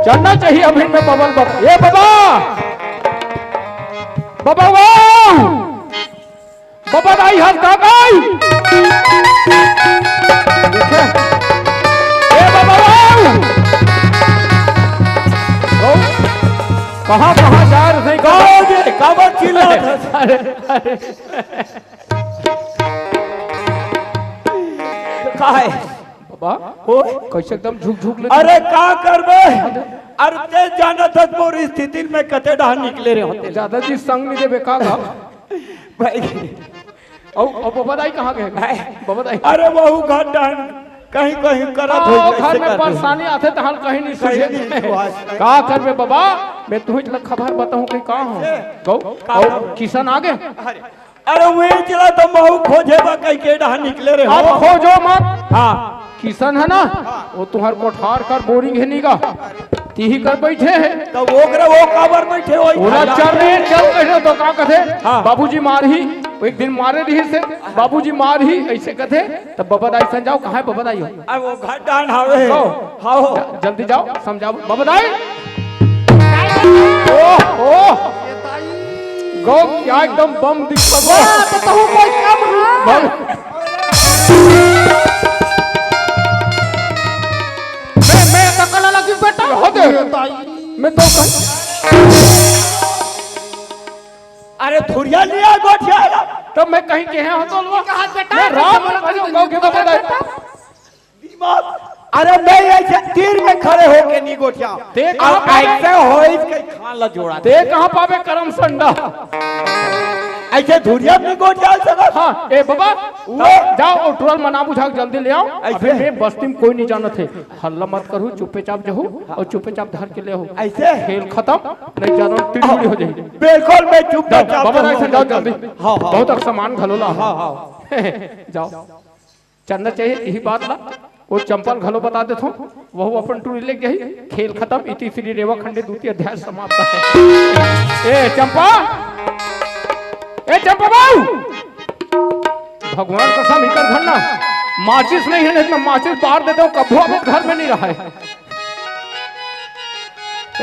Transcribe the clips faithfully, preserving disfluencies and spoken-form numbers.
करना चाहिए अभी मैं बबल बब-, ए बाबा, बाबा वाह, बाबा दाई हाथ का गई। देखे? ए बाबा वाह। गौ, कहाँ, कहाँ जा रहे हैं? गौ, ये काबर चिल्ला था? अरे, अरे। का है? बाबा, ओ? कैसे एकदम झुक झुक ले? अरे का करबे? अरे ते जानत हस मोर स्थिति में कते डहा निकले रहे होते। ज्यादा जी संग नहीं देबे का गा? भाई। औ, औ बाबा दाई कहाँ गए? भाई। बाबा दाई। अरे वहू घर डहन कहीं कहीं करत होई, ओ, कैसे घर में करबे? परेशानी आथे तहन कहीं नहीं कहीं सुझे। नहीं सुझे। का करबे बाबा? मैं तुहिच ला खबर बताऊं कि का हो? कैसे? गौ, का औ हो? किशन आ गए? अरे अरे उही चला तो महू खोजे बा कहि के डहा निकले रहे हो। अब खोजो मत। हाँ। किशन है ना, हाँ। वो तुहर कोठार कर बोरिंग है नीगा, तिही कर बैठे है। तो ओकरे वो काबर बैठे हो? ओला चल रे, चल कहे तो का कथे? हाँ। बाबूजी मारही, वो एक दिन मारे रही से, बाबूजी मारही ऐसे कथे, तब बाबा दाई सन जाओ, कहाँ है बाबा दाई हो? अब वो घर डान हावे। जाओ। हाँ। ज-, जल्दी जाओ, समझाओ बाबा दाई। ओह, ओह। गौ, क्या एकदम बम दिखता गौ। वाह, तो तहु कोई कम है? बम। मैं, मैं तकला लगी बेटा। हो दे। मैं तो कह- अरे धुरिया लिया गोठिया। तब मैं कहीं के हैं हो तो लो। कहा बेटा, मैं राम बेटा, बन गौ के बता दे। दिमाग। अरे मैं ऐसे तीर में खड़े होके नहीं गोठिया। ते कहाँ अब पावे? ऐसे होई के खान ला जोड़ा। ते कहाँ पावे करम संडा? ऐसे धुरिया में गोठिया सका। हाँ, ए बाबा, वो जाओ और टुरल मना बुझा के जल्दी ले आओ। ऐसे? अभी मैं बस्ती में कोई नहीं जानत है। हल्ला मत करू, चुप्पे चाप जहू और चुप्पे चाप धर के ले आओ। ऐसे? खेल खत्म, नहीं जानो टिड़मुड़ी हो जाए। बिल्कुल, मैं चुप्पे जाओ, चाप बाबा, रहूं। ऐसे जाओ जल्दी। हाँ, हाँ। बहुत सामान घलो ला। हाँ, हाँ। जाओ। चलना चाहिए यही बात ला। वो चंपा ल घलो बता देथो, वहू अपन टूरी ले गई। खेल खत्म, इति श्री रेवा खंडे द्वितीय अध्याय समाप्त है। ए चंपा, ए चंपा बाऊ, भगवान कसम इकर घर ना माचिस नहीं है, नहीं तो मैं माचिस बार देता हूँ, कभू अब घर में नहीं रहा है।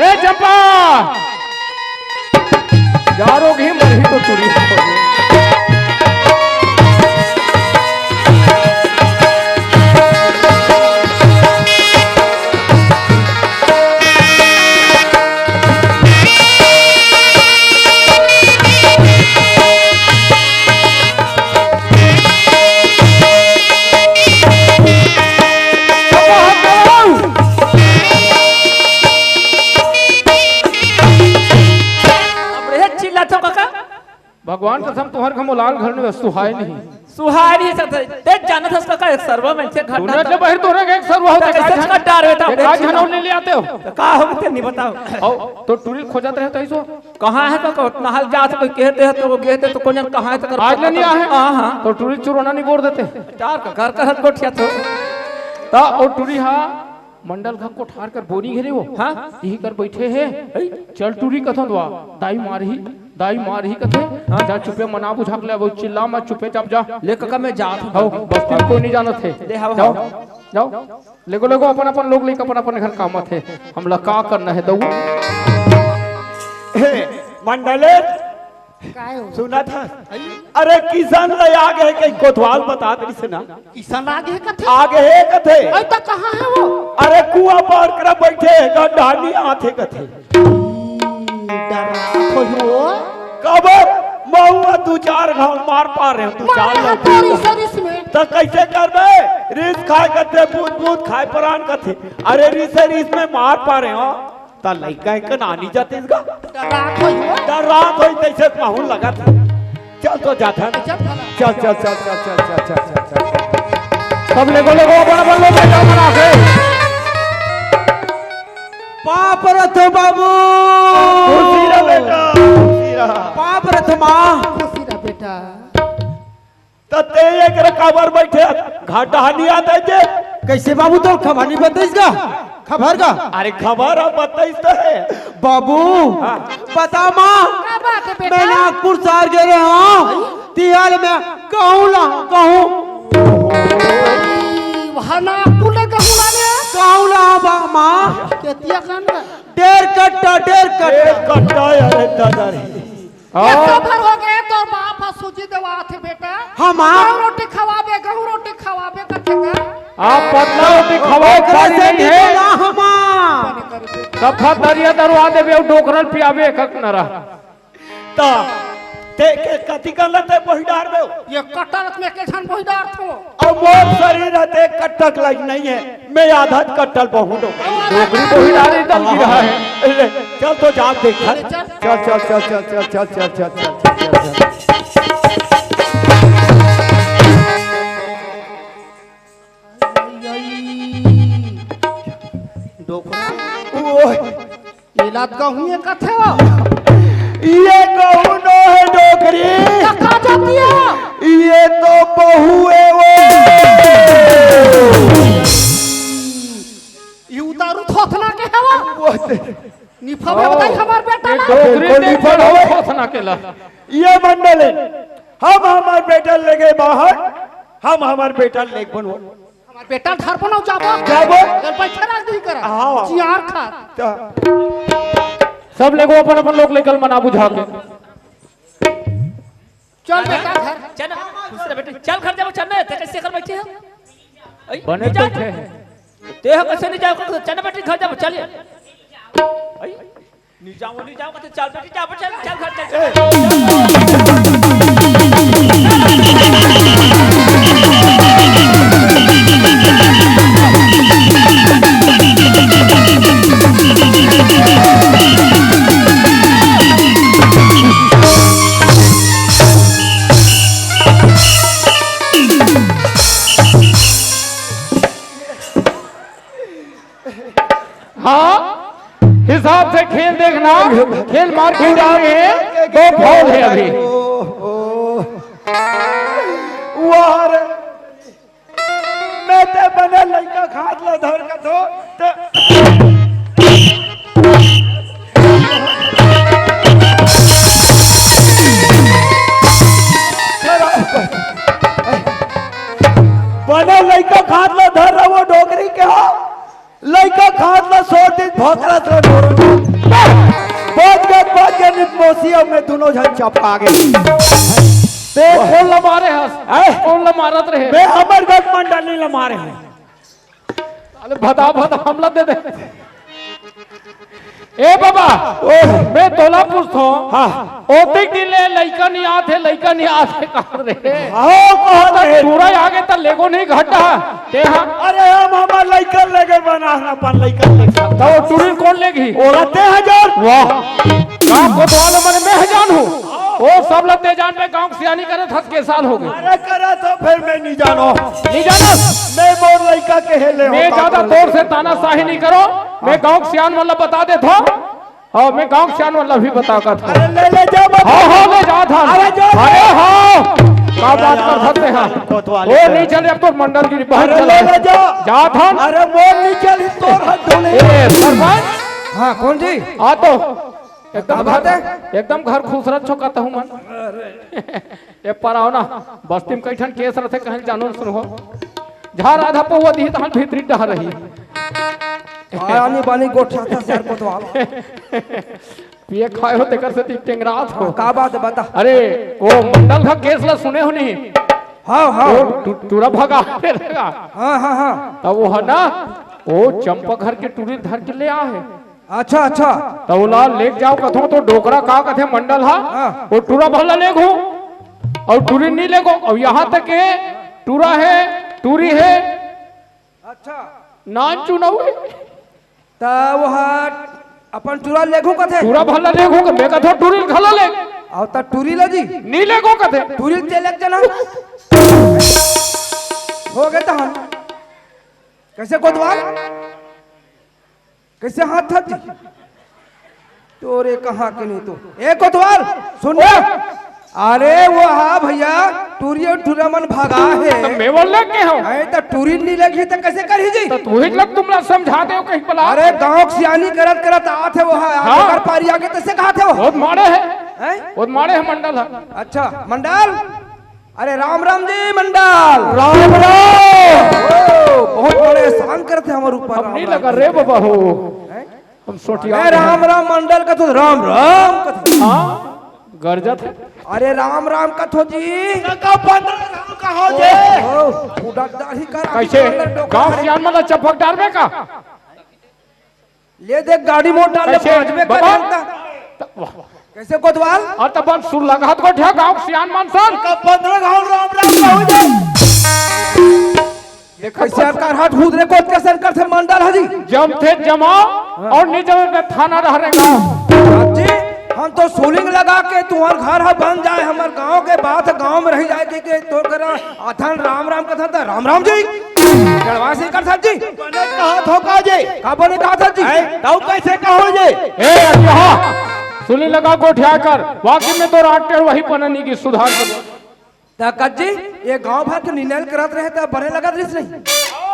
ए चंपा, यारो घी मरही तो तुरी। अब रे चिल्लाथो कका। भगवान कसम, तुम्हारे घर मोलाल घर में सुहाय नहीं। सुहाय नहीं सकते। ते जानत हस कका, एक सरवा में से घटना दुनिया के बाहर तोरे एक सरवा होता तो कैसे है? कट डार होता? एक आज जनौर ले ले आते हो। तो का हो गए नहीं बताओ। आओ, तो टूरी खोजत रहे तो ऐसो। कहाँ है कका? उतना हाल जात कोई कहते हैं तो वो कहते तो कौन जान कहाँ है तो कर आज ले नहीं आए। हाँ, हाँ। तो टूरी चुरोना नहीं बोर देते। चार का घर का हर गोठिया तो। ता ओ टूरी हा मंडल घर कोठार कर बोनी घेरे हो। हाँ। यही कर बैठे है। है। चल टूरी कथन दवा। दाई मारही, दाई मारही कथे। हाँ। जा चुपे मना बुझा के ले, वो चिल्ला मत, चुपे चाप जा। ले कका मैं जात हूँ। हो, बस्ती में कोई नहीं जानत है। ले, हाव, जाओ, हाव। जाओ। लेगो, लेगो, अपन, अपन लोग लेके अपन, अपन घर काम आथे। हमला का करना है, दऊ? हे, मंडले। काय हो? सुना था? अरे, किसान ले आ गए, कहीं कोतवाल बता दे से ना। किसान आ गए कथे? आ गए कथे? अरे, तो कहाँ है वो? अरे, कुआं पार कर बैठे हैं, गड्ढा नहीं आथे कथे। डरा तो हो। कबर, महुआ दू चार घाव मार पा रहे हैं, दू चार मार लोग। पा रही सर इसमें। तो कैसे करबे? रिस खाए कथे, बूंद बूंद खाए परान कथे। अरे रिस, रिस में मार पा रहे हो, त लइका एक नानी जाते इसका। डरात होई हो। डरात होई तैसे माहौल लगा था। चल तो जाता है। चल, चल। चल, चल, चल। सब लेगो, लेगो, अपन, अपन लोग बेटा बना के। पाप रथ बाबू। खुशी रह बेटा, खुशी रह। पाप रथ माँ। खुशी रह बेटा। त ते एकरे काबर बैठे? घाटा नहीं आता जे। कैसे बाबू तोर खबर नहीं बताइस गा? खबर का? अरे खबर अब बताइस तो है। बाबू, हाँ। बता माँ। का बात है बेटा? मैं नागपुर सार गे रहे हूँ। तिहाल में कहूँ ला, कहूँ। वहाँ नागपुर ले कहूँ ला ने? कहूँ ला बा-, हाँ। केतिया कन रे? डेढ़ कट्टा, डेढ़ कट्टा। डेढ़ कट्टा, अरे दादा रे। हाँ। एक भर हो गए, तोर बाप ह सूजी देवात हे बेटा। हम, हाँ। गहूं रोटी खवाबे, गहूं रोटी खवाबे कथे गा। आप पतला रोटी खवाओ, ओकरे खाली से नहीं है। बिना हमा। सब खा दरिया दरवा देबे, अउ डोकरन पियाबे, एक एक नरा। त ते के कति कन ल ते बोहिडार बे? एक कट्टा ल त में के झन बोहिडार थो। अउ मोर शरीर ह ते कट्टा के लायक नहीं है, मैं आधा कट्टा ल बोहूं। डोकरी बोहिडार एकदम गिरा है। ले, चल तो जा देख। ले चल। चल, चल, चल। डोकरा। ओए। ये लात गहूं ये कथे हो? ये गहूं नो है डोकरी। त का जाति हे? ये तो बहू है वो। ये उतारू थोथना के हवा। वो ते- निफा बताई हमार बेटा ये ला। डोकरी बिल्कुल देख निफा के हवा। थोथना के ला। ये मंडली, हम हमार बेटा लेगे बाहर, हम हमार बेटा लेग बनवा। हमार बेटा घर बनाओ जाबो। जाबो। घर पैसा रख दी करा। हाँ। चियार खा। त- सब लेगो अपन अपन लोग लेकर मना बुझा के। चल बेटा घर। चल ना, खुश रह बेटी। चल घर जाबो, चल ना, ते कैसे कर बैठे हो? अई, बने नहीं जाओ। बैठे हैं। ते हो कैसे नहीं जाओ? चल ना बेटी घर जाबो, चल। अई, नहीं जाओ, नहीं जाओ, कहते चल बेटी, जा, चल, चल घर, चल, चल। हाँ, हिसाब से खेल देखना, खेल मार के डाल रहे हैं, दो फाउल है अभी। वाह रे, मैं ते बने लइका खात ला धर के धो, ते बने लइका खात ला धर रहो डोकरी के हो। लइका खात ला छोड़ दी, भोकरा से डोर। बच गए, बच गए, नित मौसी, अब मैं दोनों झन चपका गए। ते कौन ला मारे हस? हैं? कौन ला मारत रहे? मैं हमर गट मंडली ला मारे हूँ। अरे भदा भदा हमला दे दे। ए बाबा, ओह। मैं तोला पूछथो, हाँ। ओतिक दिन ले लइका नहीं आत हे, लइका नहीं आत हे, कहा रे? हाँ, कहा रे? टूरा आगे त लेगो नहीं घटा, ते हाँ। अरे हम हमार लइका लेगे बना, अपन लइका लेगे। त वो टूरी कौन लेगी? ओला ते हजार। वाह, गाँव कोतवाल मन मैं जान हूँ। वो सब ला ते जान में गाँव के सियानी करे थस के साल हो गए। अरे करे तो फिर मैं नहीं जानो। नहीं जानो? मैं मोर लइका के हेले मैं होता ज्यादा तो तोर से तानाशाही नहीं करो। मैं गाँव के सियान मन ला बता देथो। हाँ, मैं गाँव के सियान मन ला भी बता कर था। अरे ले ले जा मत। हाँ, हाँ, ले जा था। अरे जा। अरे हाँ, का बात कर सकते हैं? कोतवाल वो नहीं चले, अब तो मंडल की बहुत अरे चल ले रही। ले जा। जा था। अरे मोर नहीं चली, तोर हाथ धोले। ए, सरपंच। हाँ, कौन जी? आ तो। एकदम का बात घर, है? एकदम घर खुसरत छो कहता हूँ मन। ये परावना, बस्ती में कई ठन केस रथे, कहीं जानो न सुनो। झार आधा पौवा दिही, तहन भीतरी डहा रही। आनी बानी गोठा था सर कोतवाल। पिए खाए हो, तेकर से ती टेंगरात हो। का बात है, बता। अरे, वो मंडल का केस ला सुने हो नहीं? हाँ, हाँ। वो टु-, टूरा भगा के रहेगा। हाँ, हाँ, हाँ। तब वो है ना, वो चंपा घर के टूरी धर के ले आ है। अच्छा, अच्छा। त ओला लेग जाओ कथो तो डोकरा का कथे मंडल हा, हाँ। वो टूरा भला लेगो और टूरी नहीं लेगो। और यहाँ तक के टूरा है, टूरी है, अच्छा। नान चुनाव है। त वो हा अपन टूरा लेगो कथे। टूरा भला लेगो के मैं कथो टूरी घला ले। और त टूरी ला जी। नहीं लेगो कथे। टूरी ते लेग जाना। हो गए तो हम। कैसे कोतवाल? कैसे हाथ था जी? तोरे कहाँ के नहीं तो। ए कोतवाल, सुन ना। अरे वो हाँ भैया, टूरी और टूरा मन भगा है। तो मैं बोल लग के हूँ। नहीं तो टूरी नहीं लगी तो कैसे करी जी? तो तू ही लग तुम लोग समझा दे कहीं पला। अरे गाँव के सियानी करत करत आत है वो हाँ, हाँ। अगर पारी आगे तो से कहा थे वो। बहुत माड़े है। हैं? बहुत माड़े है मंडल है। अच्छा, मंडल। अरे राम राम जी मंडल। राम राम। ओ, बहुत बड़े एहसान करते हमारे ऊपर। अब नहीं लगा रे बाबा हो। हम सोटिया ए, राम राम मंडल कथो, राम राम कथो। हाँ, गरजत है। अरे राम राम कथो जी। का पंद्रह राम कहो जे? ओ, ओ, उड़द दाढ़ी कर कैसे? गांव सियान मन ला चपक डारबे का? ले देख गाड़ी मोटर ले कैसे? बाजबे बाबा? करेंगे। त-, वाह। कैसे कोतवाल? और तब हम सुर लगात गोठिया गांव सियान मन सन। का पंद्रह गांव राम राम कहो जे? देख कैसे सरकार हाथ हूद रे, कोत के सरकार से मंडल है जी। जमथे जमाव हाँ। और नहीं जमे में थाना रह रे गांव। जी, हम तो सुलिंग लगा के तुम्हार घर ह बन जाए, हमर गांव के बात गांव में रह जाए के, के तोर करा अथन राम राम कथन त राम राम जी। चढ़वा से कर साहब जी। बने कहा धोखा जी। का बने कहा साहब जी? ऐ, तऊ कैसे कहो जी? ए, अरे हाँ, सुलिंग लगा गोठिया कर, वाकई में तो रात टेढ़ वही पननी की सुधार कर। त कज्जी, ये गांव भर के निनल करत रहे त बने लगत रहिस नहीं?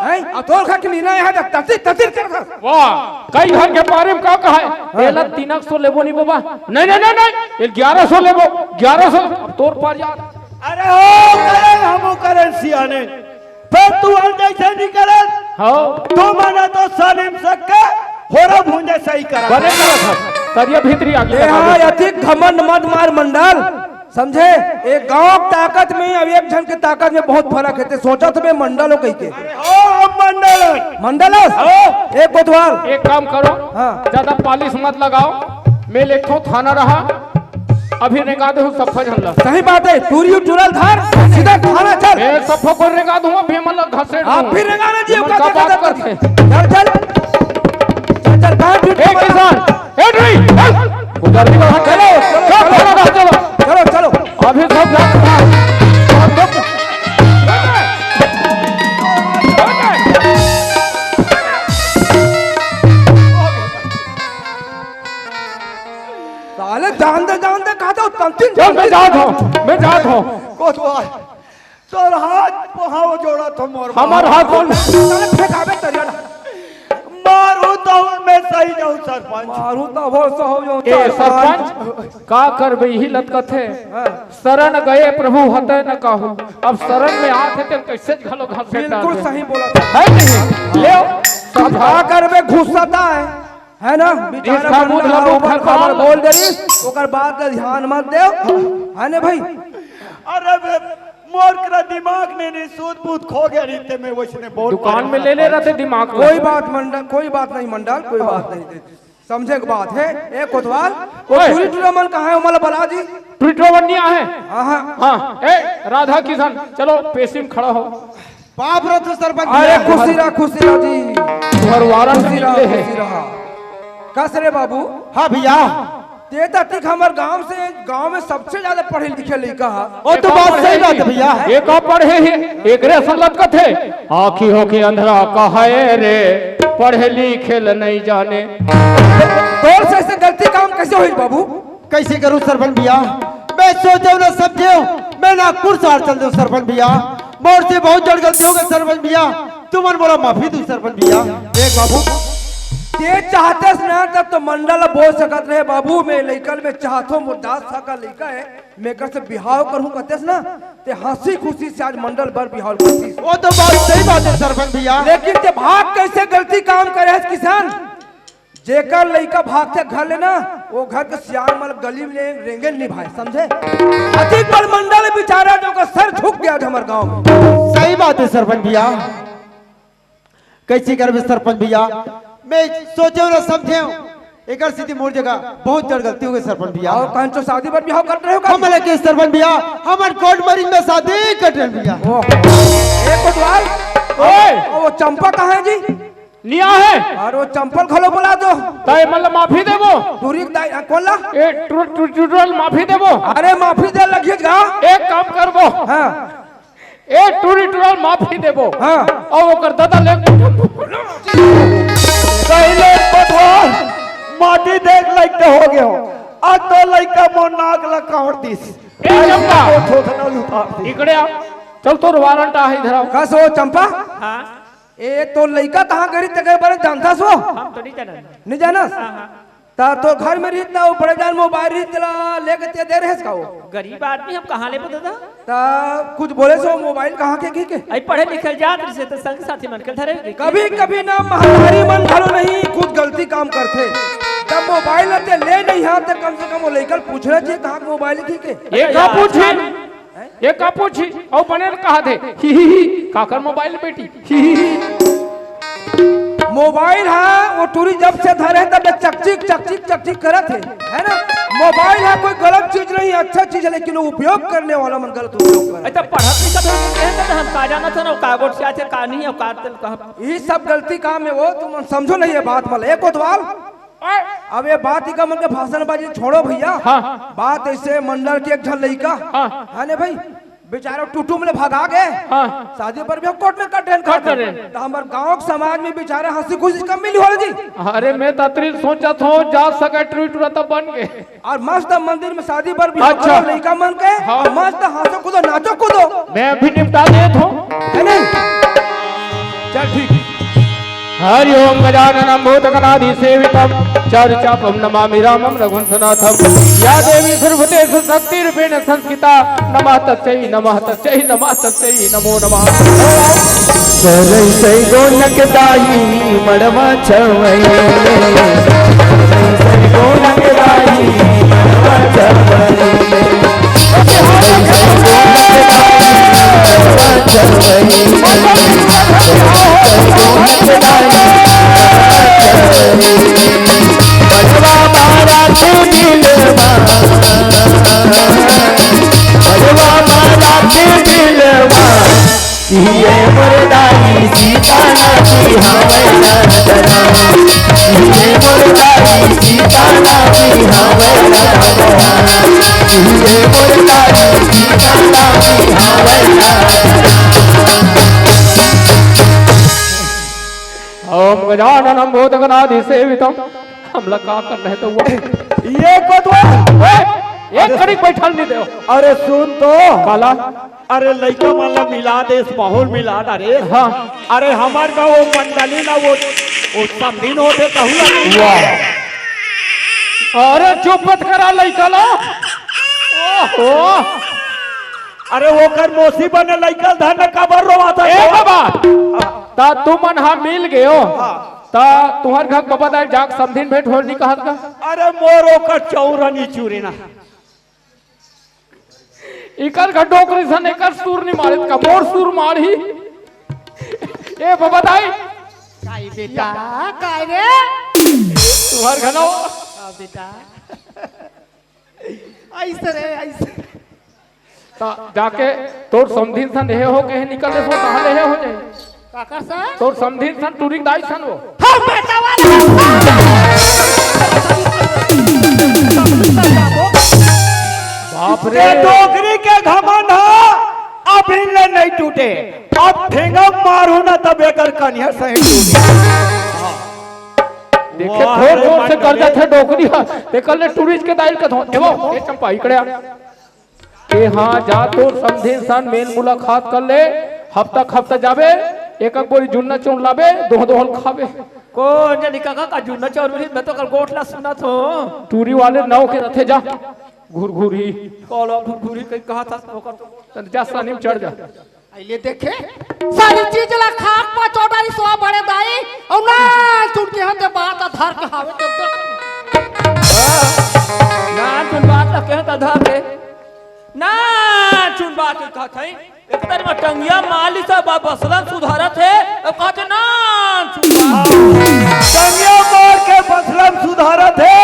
हैं? अ तोर घर के निना यहाँ त ततिर, ततिर करत हस। वाह, कई घर के बारे में का कहा है? हाँ। एला तीन सौ लेबो नहीं बाबा। नहीं, नहीं, नहीं, नहीं, ये ग्यारह सौ लेबो, ग्यारह सौ, अब तोर पार यार। अरे हो, करे, हमू करे सियाने। फिर तू हम जैसे नहीं करे। हाँ। तू मना तो सालिम सक्का, होरा भूंजे सही करा। बने करत हस, तरिया भीतरी आगे ए लगा हाँ, दे। अति घमंड मत मार मंडल। समझे? एक गांव के ताकत में अउ एक झन के ताकत में बहुत फरक हे। ते सोचत हवे मंडल हो कहिके। अरे हो, हम मंडल हन। मंडल हस? हो। एक कोतवाल। एक काम करो, हाँ। ज्यादा पालिश मत लगाओ। मैं लेखो थाना रहा, अभी रेंगा देहूं सब झन ला। सही बात हे, टूरी टूरल धर, सीधा थाना चल। ए, सब को रेंगा दूं, अभी मन ला घसेट दूं। फिर रेंगा ना जी, मन का का बात करत हे। चल, चल। चल, चल, कहाँ फिर ए, किसान, ए, ड्री, चल। उधर भी चलो, चलो, चलो, चलो, चलो। चलो, चलो। अभी सब जा-, साले जान दे, जान दे, कहा था, तंतिन चल, मैं जात हूँ, मैं जात हूँ। कोतवाल। तोर हाथ पहाव जोड़ा तो मोर हमर हाथ बोल। साले फेंकावे तरिया ना। मारू तो मैं सही जाऊं सरपंच। मारू तो वो सहो जो ए, सरपंच। सरपंच, का करबे, यही लतकत हे। हाँ। शरण गए प्रभु हतै न काहू। अब शरण में आत हे, ते कैसे घलो घास बिल्कुल सही बोला था। है नहीं? ले, अब का करबे, घुसता है। है ना? बेचारा जिसका मुंह बंदा धो, ऊपर खबर बोल दे रही, ओकर बात का ध्यान मत दे। है ना भाई? अरे बे, मोर करा दिमाग ने नहीं, सूद बूद खो गया रहिते, मैं वैसने बोल दुकान में ले ले रहे थे दिमाग को। कोई बात मंडल, कोई बात नहीं मंडल, कोई बात नहीं। समझे के बात हे, ए कोतवाल, वो ओए। टूरी टूरा मन कहाँ हे, ओमन ला बला जी। टूरी टूरा मन नहीं आहे। हाँ, हाँ। हाँ, ए, राधा किशन, चलो, पेशी में खड़ा हो। बाप रे, तू सरपंच अरे भैया। खुशी रहा, खुशी रहा जी। तुम्हार वारंट खुशी रहा, निकले हे। खुशी रहा। कस रे बाबू? हाँ भैया। ते तक हमर गांव से, गांव में सबसे ज्यादा पढ़े लिखे लइका हा। वो तो बात सही बात है भैया। ये का पढ़े हे? एकरे असन लतकत हे। आँखी होके अंधरा कहे रे, पढ़े लिखे ल नहीं जाने। तोर से ऐसे गलती काम कैसे होई बाबू? कैसे करूं सरपंच भैया? मैं सोचेव ना समझेव, मैं नागपुर शहर चल देव सरपंच भैया। मोर से बहुत जड़ गलती हो गई सरपंच भैया, तुमन मोला माफी दू सरपंच भैया। देख बाबू, ते चाहतेस ना तब तो मंडल बोल सकत रहे, बाबू मैं लइकन में चाहत हो, मोर दस साल का लइका हे, मैं एकर से बिहाव करहूं कहतेस ना, ते हंसी खुशी से आज मंडल बर बिहाव करतीस। वो तो बात सही बात है सरपंच भैया। लेकिन ते भाग कैसे गलती काम करे हस किसान? जेकर लइका भागथे घर ले ना, वो घर के सियान मन गली में रेंगे नहीं भाई, समझे? अतिक बड़ मंडल बेचारा जो का सर झुक गया आज हमर गांव में। सही बात है सरपंच भैया। कैसे करबे सरपंच भैया? मैं सोचेव ना समझेव, एकर सीधी मोर जगह बहुत जड़ गलती हो गई सरपंच भैया। और कौन चो शादी बर बिहाव कर रहे हो का? हम लगे सरपंच भैया, हमर कोर्ट मैरिज में शादी कर रहे भैया। ओह, ए कोतवाल, ओए। ओ, वो चंपा कहाँ है जी? निया है। और वो चंपल घलो बुला दो। ताई मतलब माफी देबो। टूरी दाई, आ, कौन ला? ए, टू-, टू-, टूटल माफी देबो। अरे माफी दे लगिए जा। एक काम करबो। हाँ। ए, टूरी टूरल माफी देबो। हाँ। और ओकर दादा ले पहिले पटवार, माटी देख लायक ते हो गयो। आज तो लइका मोर नाक ला काट दिस। ए, चंपा। वो थोथना उतार दिस। इकड़े आ। चल, तोर वारंट आ है, इधर आओ। कस हो, चंपा? हाँ। ए, तो लइका कहाँ गरी तेकर बारे जानता सो? हम तो नहीं जानत। नहीं जानस? हाँ, हाँ। त तोर घर में रहित ना, वो बड़े जान मोबाइल रहित, तेला लेके ते दे रहेस का वो? गरीब आदमी, हम कहाँ लेबो दादा? त कुछ बोलेस वो मोबाइल कहाँ के, के, के? अई पढ़े लिखे ल जात रहिसे त संग साथी मन के धरे रहिसे। कभी कभी ना महतारी मन घलो नहीं कुछ गलती काम करथे। जब मोबाइल ल ते ले नहीं हा त कम से कम वो लइका ल पूछना चाहिए कहाँ के मोबाइल के, के? ये का पूछे? ये का पूछी? अउ बने ल कहा दे, ही, ही, ही, काकर मोबाइल बेटी? ही, ही, ही। मोबाइल हा, वो टूरी जब से धरे हे, तब ले चकचिक, चकचिक, चकचिक करत हे, है ना? मोबाइल हा कोई गलत चीज नहीं, अच्छा चीज है, लेकिन वो उपयोग करने वाला मन गलत उपयोग करत हे। अच्छा, पढ़त लिखत हो के कहत हे, हम का जानत हन, का गोठ से आथे, का नहीं, अउ का तेन कहा। ये सब गलती काम है वो, तुम समझो नहीं ये बात, मतलब, ए कोतवाल, अब ये बात इका मन के भाषणबाजी छोड़ो भैया। हाँ। बात ऐसे मंडल के एक झन लइका, हाँ। है ने भाई, बेचारा टूटू में ले भगा गे। हाँ। शादी पर भी हम कोर्ट में कट रहे हैं, कट रहे हैं। त हमर गांव के समाज में बेचारा हंसी खुशी कम मिली होले जी। अरे मैं ततरी सोचत हूँ, जा सके टूरी टूरा तब बन गए। अउ मस्त मंदिर में शादी पर भी अच्छा। लइका मन के, हाँ। मस्त हंसो कूदो, नाचो कूदो। मैं भी निपटा देत हूँ। है नहीं? चल ठीक। हरि ओम गजाननं भूतगणादिसेवितं चारुचापं नमामि रामं रघुनाथं। या देवी सर्वभूतेषु शक्तिरूपेण संस्थिता। नमः तस्यै, नमः तस्यै, नमः तस्यै, नमो नमः। करई सई गोनक दाई मड़वा छवई। करई सई गोनक दाई मड़वा छवई। ओम गजाननं भूतगणादिसेवितं। हमला का करना है तो वो। ये कोतवाल। ओए, एक अरे कड़ी बैठल नहीं दे। अरे सुन तो। काला? अरे लइका मन ला मिला देस, माहौल मिला डारेस। हाँ। अरे हमर गाँव वो मंडली ना वो, वो समधिन होथे कहूँ। वाह। अरे चुप मत करा लइका ला। ओहो। अरे ओकर मौसी बने लइका धन काबर रोवाथा ए तो? बाबा। ता तुमन हा मिल गयो। हाँ। ता तुहर घर बाबा दाई जाके समधिन भेंट होल नहीं कहत का? अरे मोर ओकर चौरा नहीं चूरे ना। इकर घर डोकरी सन एकर सुर नहीं मारित का, मोर सुर मारही। ए बाबा दाई। काय बेटा, काय रे? तुहर घलो। हाँ बेटा। ऐसे रे, ऐसे। ता जाके तोर समधिन सन हे हो के निकल ले सो, कहाँ ले हे हो जाए? काकर सन? तोर समधिन सन, टूरी के दाई सन वो। हाँ, बेटा वाला। बाप रे। ये डोकरी के घमंड ह, अभी ले नहीं टूटे। अब ठेंगा मारू ना तब एकर कनिया सही टूटे। देखे, वाह थोर रे जोर से मंडली। कर जाथे डोकरी ह, तेकर ले टूरी के दाई ल कथों। ए वो, ए चंपा, इकड़े आ। के हाँ, जा तोर समधिन सन मेल मुलाकात कर ले, हफ्ता हफ्ता जाबे, एक एक बोरी जुन्ना चाउर लाबे, दोह दोहल खाबे। कोन जनी काका का जुन्ना चाउर मिली, मैं तो कल गोठ ला सुनत हूँ। टूरी वाले नाव के रथे जा, घुरघुरी। काला घुरघुरी कहीं कहा था, ओकर तो तन जा सानी में चढ़ जा। अइले देखे, सारी चीज ला खाक पचोटारी सोआ बड़े दाई, अउ ना सुन के हते बात धर के हावे के देख। ना सुन बात ला कहत धर के। ना सुन बात कहत है। एक तारी में टंगिया माली सब बसलन सुधारत हे, अब कहत हे ना सुन बात। टंगिया मार के बसलन सुधारत हे,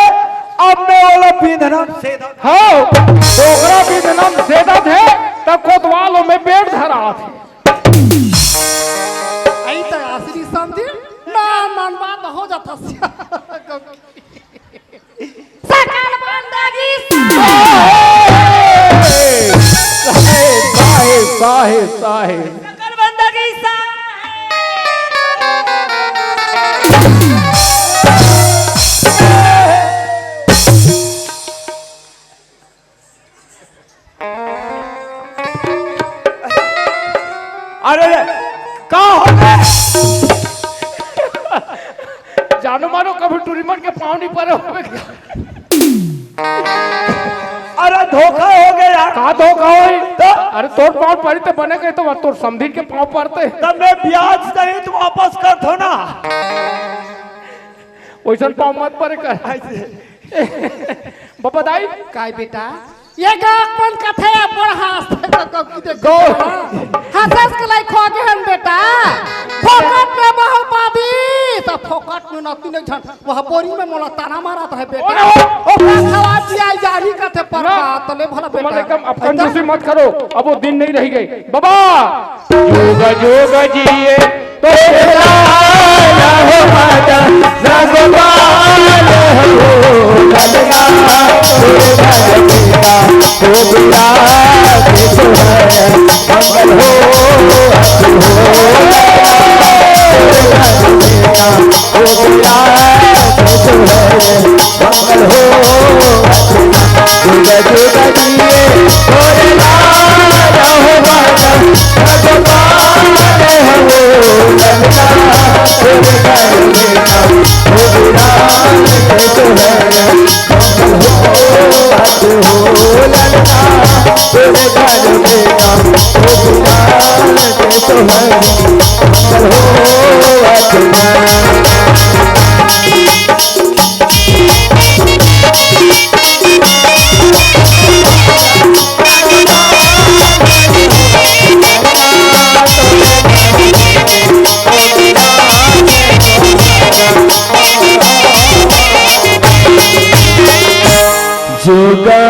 अब मैं ओला बिंधना सेदा। हाँ, डोकरा बिंधना सेदा थे, तब कोतवाल में पेट धरा थे। आई त आसरी समझी, ना मन बात हो जाता। सकल बंदगी साहे। साहे, साहे, साहे, साहे। सकल बंदगी साहे। मानो मानो कभी टूरी मन के पाँव नहीं परे होवे क्या? अरे धोखा हो गया यार। का धोखा होई? तो? अरे तोर पाँव परी ते बने गए तो तोर समधिन के पाँव परते। तब मैं ब्याज सहित वापस कर दो ना। वैसन पाँव मत परे कर। ऐसे। बाबा दाई। काय बेटा? ये गाँव मन कथे बड़ हास थे तो कब की देखो। गौ। हंसस के लाई खो गए हन बेटा। फोकट में बहल पादी। तो फोकट में नती नहीं झन। वह बोरी में मोला ताना मारा तो है बेटा। अरे ओ। ओ का खवा दिया जानी कथे पर ना। का तो ले भला तुम बेटा। एकदम अपकंजूसी मत करो। अब वो दिन नहीं रह गए। बाबा। जुग जुग जिए तोरे लाल हो माता, ना गोपाल हो ललना, तोरे लाल बेटा, हो बिलास सोहर, मंगल हो, हो ललना, तोरे लाल बेटा, हो बिलास सोहर, मंगल हो। जुग जुग जिए तोरे लाल हो माता,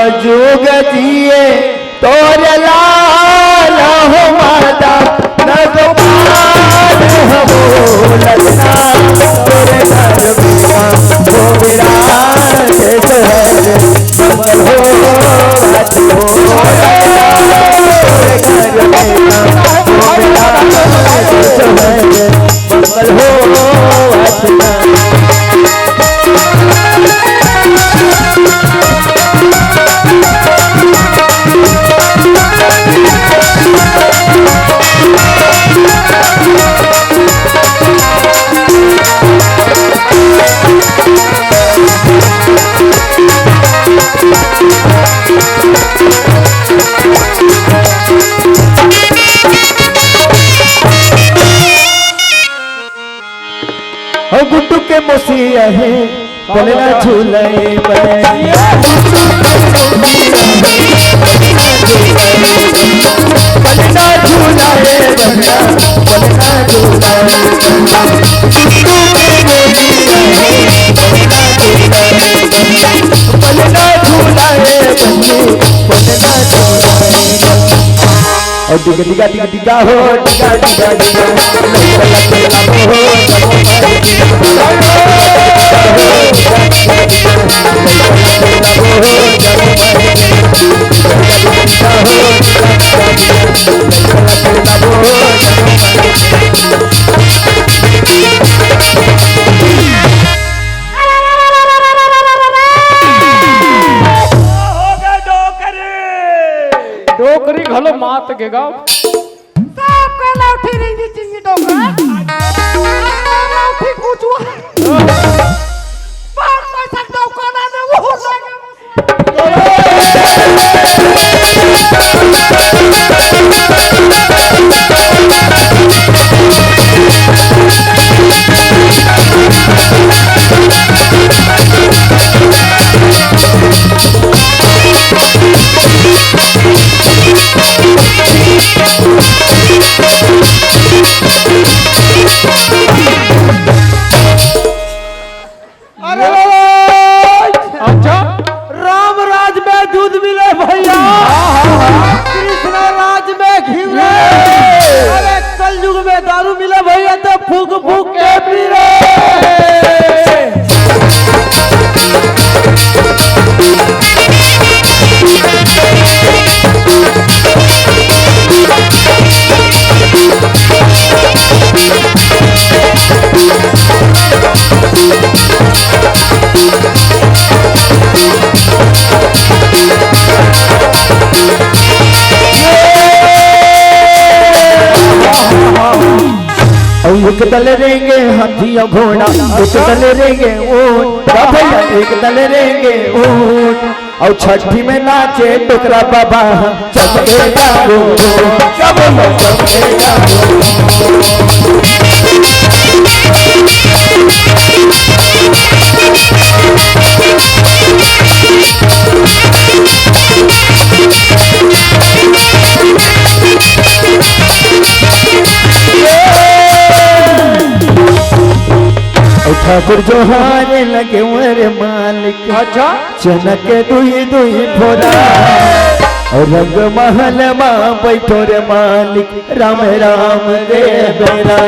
जुग जुग जिए तोर लाल हो माता, न गोपाल हो ललना, तोर घर में हो विराज सोहर, मंगल हो आज हो, तोर घर में हो विराज सोहर, मंगल हो आज। हो गुड्डू के मोसी आहे, पलना झूले बने। पलना झूले बने, पलना झूले। पलना झूले बने, पलना झूले। और डिगा, डिगा, डिगा, डिगा हो, डिगा, डिगा, डिगा। डोकरी घलो मात गे गा। सबके लौठी रिंगी चिंगी डोकरा। लौठी कुचुआ। पाँच पैसा डौकाना ने वो हो जाएगा। अरे बाबा! अच्छा? राम राज में दूध मिले भैया, कृष्णा राज में घी रे, अरे कलयुग में दारू मिले भैया, तो फूक फूक के पी रे। अउ एक दल रेंगे हाथी अउ घोड़ा, एक दल रेंगे ऊंट, का भैया, एक दल रेंगे ऊंट। अउ छठी में नाचे डोकरा बाबा, चपके डालो, चपके डालो। अउ ठाकुर जोहारे लगे मोर मालिक। अच्छा। चनक दुई दुई फोरा, अउ रंग महल मा बैठो रे मालिक, राम राम दे बेरा।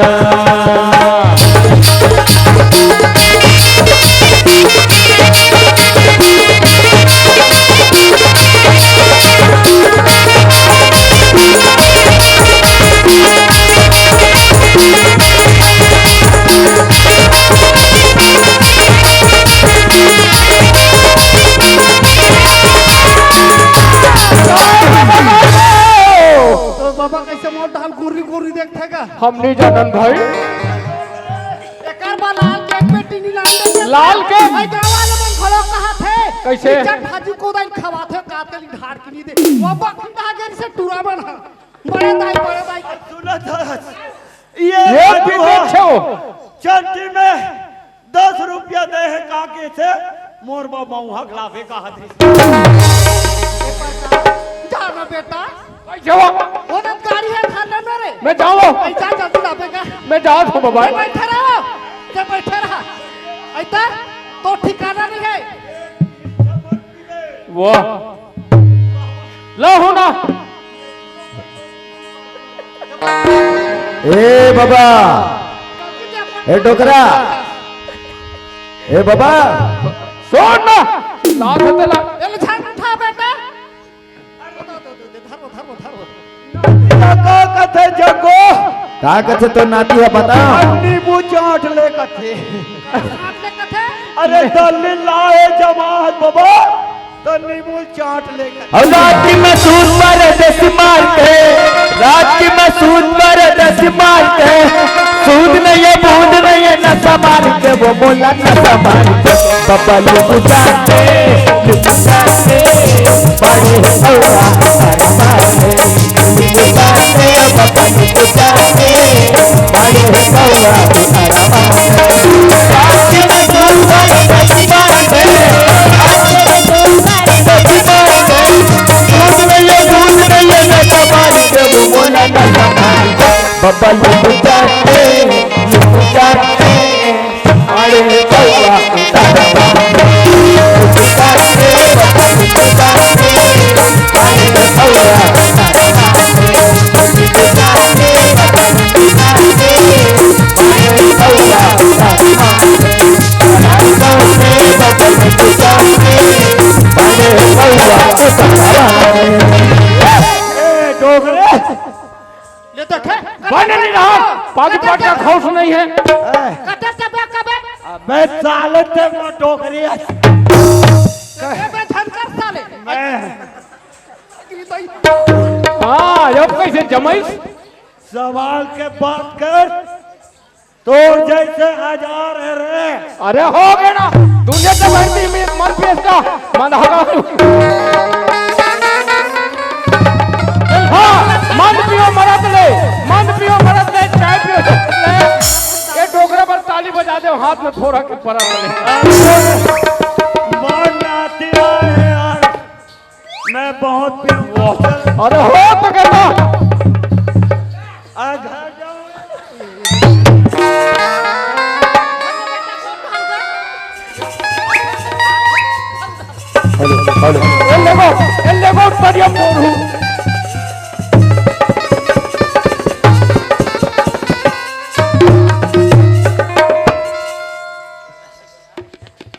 तो बाबा कैसे मोर ढाल गोरी गोरी देखथे का? हम नहीं जानन भाई। एकर बा लाल केक में टीनी लाल केक। लाल केक? भाई गाँव वाले मन घलो कहाथे। कैसे? इज्जत भाजी को दाई खवाथे, काते ली ढार के नहीं दे। वो बखंडा गेर से टूरा बना। बड़े दाई, बड़े दाई। सुना था, ये ये राजू भी हो। देखे हो? चंटी में दस रुपया दे हे का के से मोर बा मऊहा खिलाफे कहा थे। जा ना बेटा। भाई जाओ। वो ना गाड़ी है, खाना ना रे। मैं जाओ। भाई जा जल्दी लावे का। मैं जाओ तो बाबा। जब बैठे रहो, जब बैठे रहा। ऐसा तो ठिकाना नहीं है। वाह। ला हो ना। ए बाबा, ए डोकरा, ए बाबा, सुन ना। ला खतला। ए ले झांग उठा बेटा। धरो, धरो, धरो। का कथे जग्गो? का कथे तो नाती है बता। नींबू चाट ले कथे। चाट ले कथे? अरे दल्ली लाए जमात बाबा, तो नींबू चाट ले कथे। और रात की मैं सूद परदेसी मार के, रात की मैं सूद परदेसी मार के, सूद नहीं है, बूंद नहीं है, नशा मार के वो बोला नशा मार के। बबलू बुझाते, बुझाते, बड़े सौरा हरमाए। बुझाते, बबलू बुझाते, बड़े सौरा हरमाए। बबलू बुझाते, बुझाते। अरे बउआ, ए, डोकरे। ले तो खे, बने नहीं रहा, पागी पाट का खौफ नहीं है। कटे कबे, कबे? अबे साले ते वो डोकरी है। कबे धनकर साले? मैं। हाँ, अब कैसे जमाई? सवाल के बात कर। तो जैसे हजार है रे। अरे हो गया ना, दुनिया के भरती में मन पियस का, मन हगा। हाँ, मन पियो मरद ले, मन पियो मरद ले, चाय पियो ले। ये डोकरा पर ताली बजा दे, हाथ में थोड़ा के परा ले। मन आती है यार। मैं बहुत पीऊंगा। अरे हो तो कहता। आ घर जाऊं। Hello, hello. ए लेगो, ए लेगो, बढ़िया बोल हूँ।